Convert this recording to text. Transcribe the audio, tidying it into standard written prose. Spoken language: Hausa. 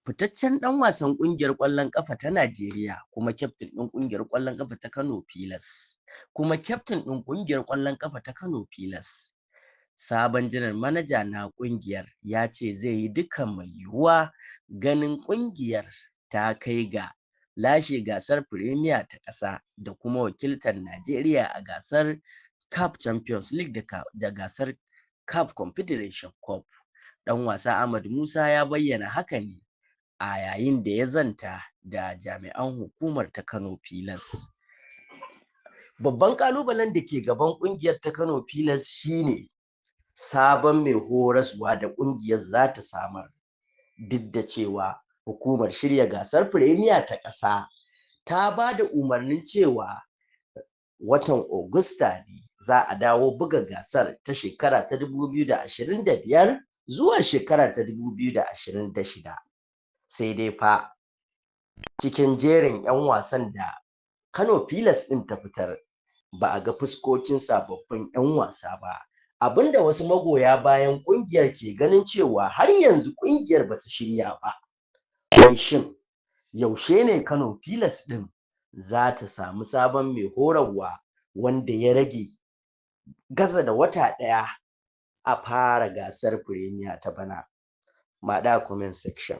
Fitaccen ɗan wasan ƙungiyar ƙwallon ƙafa ta Najeriya kuma kyaftin ɗin ƙungiyar ƙwallon ƙafa ta Kano Pillars kuma kyaftin ɗin ƙungiyar ƙwallon ƙafa ta Kano Pillars, sabon janar manaja na ƙungiyar, ya ce zai yi dukkan mai yiwuwa ganin ƙungiyar ta kai ga lashe gasar Firimiya ta ƙasa da kuma wakiltar Najeriya a gasar CAF Champions League da gasar CAF Confederation Cup. Ɗan wasa Ahmad Musa ya bayyana haka ne a yayin da ya zanta da jami'an hukumar ta Kano Pillars. Babban ƙalubalen da ke gaban ƙungiyar ta Kano Pillars shine sabon mai horaswa da ƙungiyar za ta samar, duk da cewa hukumar shirya gasar Firimiya ta ƙasa ta ba da umarnin cewa watan Ogusta ne za a dawo buga gasar ta shekara ta 2025 zuwa shekara ta 2026. Sai dai fa cikin jerin 'yan wasan da Kano Pillars ɗin ta fitar, ba a ga fuskokin sababbin 'yan wasa ba, abinda wasu magoya bayan ƙungiyar ke ganin cewa har yanzu ƙungiyar ba ta shirya ba. Wai shin yaushe ne Kano Pillars ɗin za ta samu sabon mai horarwa, wanda ya rage gaza da wata ɗaya a fara gasar Firimiya ta bana? Mu haɗu a comment section.